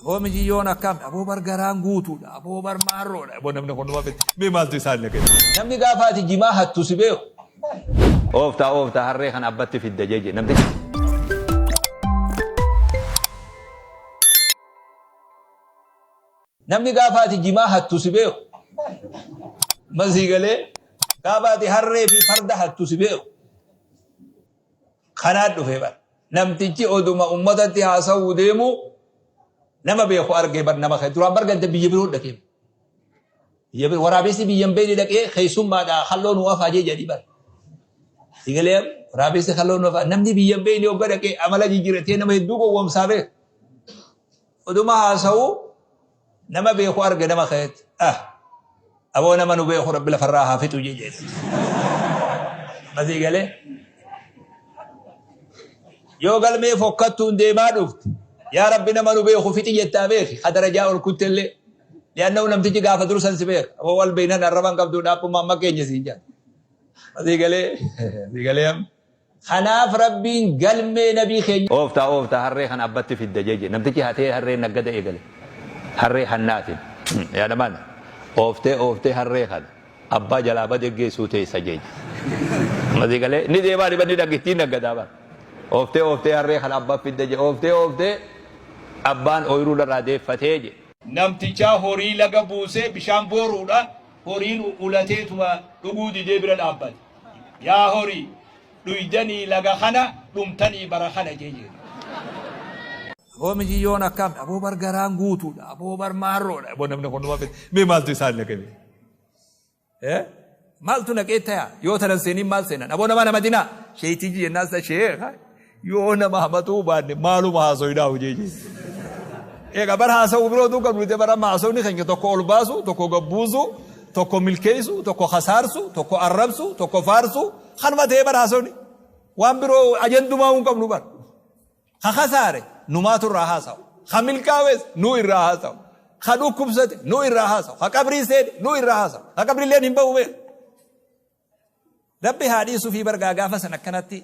Aboo mijiyyoon akkam aboo bar garaan guutuudha aboo bar maarroodha aboo namni kun numa fite mee maaltu isaan naqe. Namni gaafa ati jimaa hattu si beeku. Ooftaa ooftaa harree kana abbatti fidda jeje namtichi. Namni gaafa ati jimaa hattu si beeku. Masii galee gaafa ati harree fi farda hattu si beeku. Kanaan dhufe bar. Namtichi oduma ummatatti haasawuu deemu nama beeku argee bar nama kee duraan bar ganda biyya biroo dhaqee. Biyya biroo waraabessi biyya hin beekne dhaqee keessummaadha halloo nu hafaa jee jedhii bar. Sigalee waraabessi halloo nu hafaa namni biyya hin beekne hogga dhaqee amala jijjiiratee nama hedduu gowwoomsaa beeku. Oduma haasa'u nama beeku arge nama keetti. Ah! Aboo nama nu beeku rabbi lafarraa haa fixu jee jedhe. Masii galee. Yoo galmee fokkattuun deemaa dhufte yaa rabbi nama nu beeku fixi jettaa beeki ka darajaa ol kuttellee. Li'annahu namtichi gaafa dursan si beeka. Aboo wal beeynan arraban qabdu dhaabbuma amma keenya siin jedha. Masii galee. Masii galee amma. Kanaaf Rabbiin galmee nabii keenya. Ooftaa ooftaa harree kana abbatti fidda jeje namtichi hatee harree naggada eegale harree hannaatiin yaadamaan ooftee ooftee harree kana abbaa jalaa bade geessuu teessa jeje masii galee ni deemaa dhiba ni dhagittiin naggadaa bara ooftee ooftee harree kana abbaa fidda je ooftee ooftee abbaan ooyiruu irraa deeffatee je. Namtichaa horii laga buusee bishaan booruudha horiin ulateetuma dhuguu didee bira dhaabbate. Yaa horii dhuydanii laga kana dhumtanii bara kana jee jeen. Aboo mijiyyoon akkam aboo bar garaan guutuudha aboo bar maarroodha aboo namni kun numa fite mee maaltu isaan naqe mee eh maaltu naqee taya yoo tanan seeniin maal seenan aboo nama nama dinaa sheeytiiji jennaan sa sheekha Yoo nama hamatuu baanne maaluma haasoynaa hojii jee. Egaa bar haasa'uu biroo utuu qabnu ta'e bara amma haasawni keenya tokko ol baasu, tokko gad buusu, tokko milkeessu, tokko kasaarsu, tokko arrabsu, tokko faarsu, kanuma ta'ee bar haasawni. Waan biroo ajandumaa hin qabnu bar. Ka kasaare numaatu irraa haasawu. Ka milkaawes nu irraa haasawu. Ka dhukkubsate nu irraa haasawu. Ka qabrii seene nu irraa haasawu. Ka qabriilleen hin bahu beeku. Rabbi haa dhiisufii bar gaa gaafa san akkanatti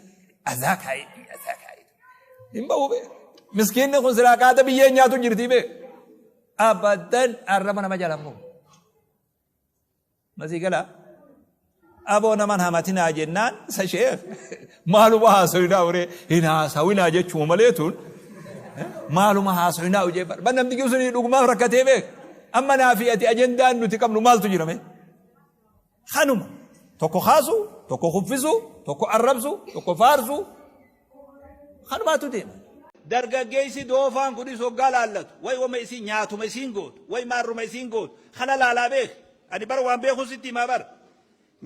azaa kaa'ee azaa kaa'ee hin bahu bee miskiinni kun silaa qaata biyyee nyaatu jirtii bee abadan arraba nama jalan bahu masii galaa aboo naman hamatinaa jennaan sa sheekh maaluma haasoyinaa uree hin haasawinaa jechuu malee tun maaluma haasoyinaa ujee bar bar namni sun dhugumaaf rakkatee beek amma naa fi ati ajendaan nuti qabnu maaltu jira mee Kanuma. Tokko kaasu, tokko kuffisu, tokko arrabsu, tokko faarsu. Kanumaatu deema. Dargaggeessi doofaan kunis hoggaa laallatu, way wama isiin nyaatuma isiin gootu, way maarruma isiin gootu, kana laalaa beeki. Ani bar waan beekun sitti himaa bar.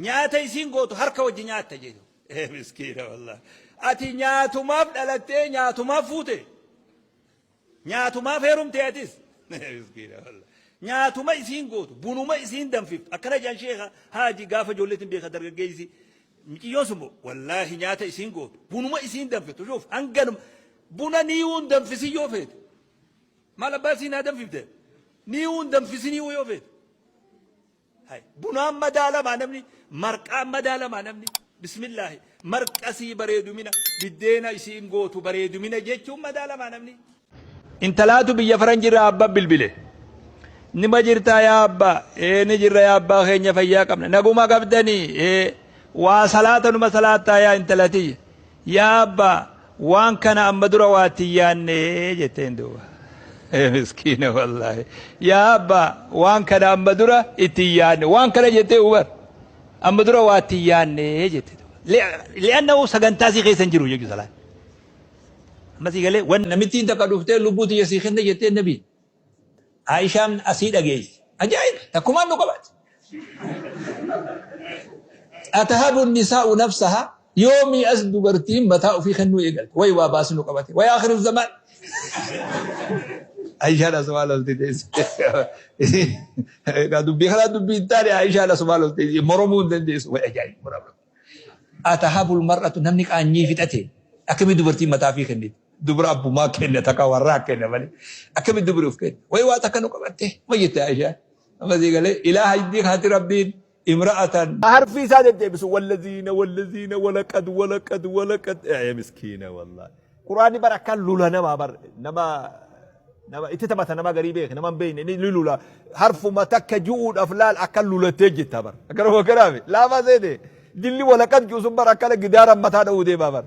Nyaata isiin gootu harka wajji nyaatta jedhu. Ee miskiina wallahi. Ati nyaatumaaf dhalattee nyaatumaaf fuute. Nyaatumaaf heerumte atis. Miskiina wallah. Nyaatuma isiin gootu, bunuma isiin danfiftu. Akkana jedhan sheekha haaji gaafa ijoolleetiin beeka dargaggeessi. Miciyyoon sun moo wallaahi nyaata isiin gootu, bunuma isiin danfiftu. Shuuf hanganuma buna niiwuun danfisin yoo feete. Maal abbaa isiin haa danfifte? Niiwuun danfisin yoo feete. Hay bunaan madaalamaa namni marqaan madaalamaa namni bismillaahi marqasii bareedumina biddeena isiin gootu bareedumina jechuun madaalamaa namni. Intalaatu biyya faranjirraa abba bilbile. Nima jirtaa yaa abbaa? Ee ni jirra yaa abbaa keenya fayyaa qabna. Naguma qabdanii? Ee waa salaata numa salaattaa yaa intala tiyya. Yaa abbaa waan kana amma dura waa itti hin yaanne jetteen duuba. Ee miskiina wallaahi. Yaa abbaa waan kana amma dura itti hin yaanne waan kana jettee hubar. Amma dura waa itti hin yaanne jette duuba. Li'annahu sagantaa sii keessa hin jiru jechuudha salaan. Amma sii galee wan Namittiin takka dhuftee lubbuu tiyya sii kenna jetteen nabiin. Aishaan asii dhageessi. Ajaa'iba! Takkumaan nu qabate. Atahabu nisaa'u nafsaha yoomii as dubartiin mataa ofii kennuu eegalte. Way waa baasi nu qabate. Way akhiru zamaan. Aishaan asumaa lolti teesse. Egaa dubbii kanaa dubbii hin taane Aishaan asumaa lolti moromuu hin dandeessu. Way ajaa'iba! Atahabul mar'atu namni qaanyii fixate akkamii dubartiin mataa ofii kenniti. Dubra abbumaa kenna takka warraa kenna malee akkamitti dubri of kenna. Wayi waa takka nu qabatte ma jette Aishaan. Amma sii galee ilaa hajdii kanatti rabbiin imra'atan. Harfii isaa deddeebisu wallaziina wallaziina walaqad walaqad walaqad ee miskiina wallahi. Quraanni bar akka lula namaa bar nama Nama itti taphata nama garii beeke nama hin beekne ni lula. Harfuma takka ju'uudhaaf laal akka lulattee jetta bar. Akkana wakkanaame laafaa seete dilli walaqat ji'u sun bar akkana gidaara mataa dha'uu deemaa bar.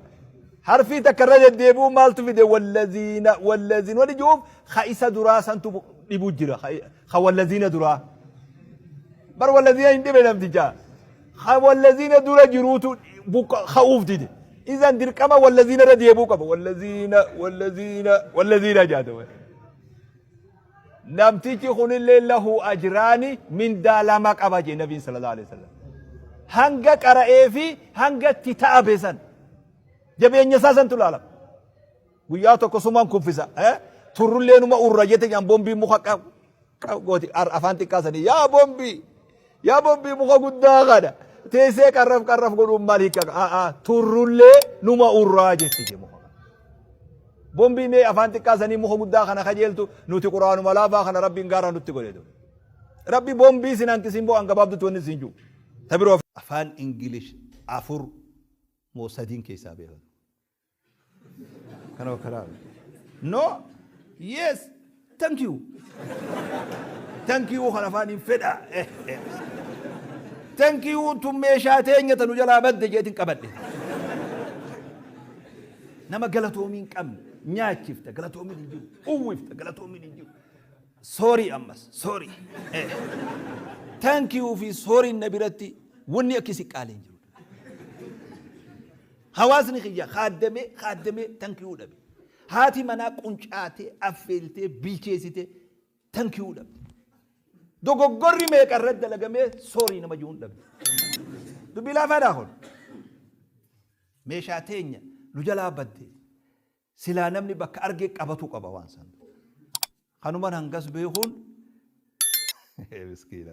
Harfii takka irra deddeebi'uu maaltu fide wallaziina wallaziina wani ji'uuf ka isa duraa santu dhibu jira ka wallaziina duraa. Bar wallaziina hin dhibe namticha. Ka wallaziina dura jiruutu ka'uuf dide. Izan dirqama wallaziina irra deebi'uu qaba. Wallaziina wallaziina wallaziina jaata. Namtichi kunillee lahu ajraani mindaa lama qaba jee nabiin sallallahu alaihi wasallam. Hanga qara'ee fi hanga itti ta'abe san. Jabeenya isaa santu laalama. Guyyaa tokko sumaan kuffisa. Turrullee numa urra jette jaan bombii muka gooti afaan xiqqaa sanii yaa bombii yaa bombii muka guddaa kana teessee qarraf qarraf godhuun maal hiika aa turrullee numa urraa jette jee muka. Bombii mee afaan xiqqaa sanii muka guddaa kana kajeeltu nuti quraanuma laafaa kana rabbiin gaara nutti godhe. Rabbi bombii sin hanqisin boo an gabaabdutti wanni sin jiru. Tabiroo afaan Ingilish 4 moo 3n keessaa beekan. Kana karaa. No. Yes. Thank you. Thank you kan afaan hin fedha. Thank you tun meeshaa teenya tanu jalaa badde jeetin qabadhe. Nama galatoomii hin qabne nyaachifta galatoomiin hin jiru. Uwwifta galatoomiin hin jiru. Sorry ammas sorry. Thank you fi sorry na biratti wanni akkasii qaalii hin jiru. Hawaasni kiyya khaaddamee khaaddamee thank you dhabe. Haati manaa quncaatee affeeltee bilcheessitee thank you dhabde. Dogoggorri meeqa irratti dalagamee sorry nama jiruun dhabde. Dubbii laafaadhaa kun. Meeshaa teenya nu jalaa badde. Silaa namni bakka argee qabatu qaba waan san. Kanuman hangas beekuun miskiina.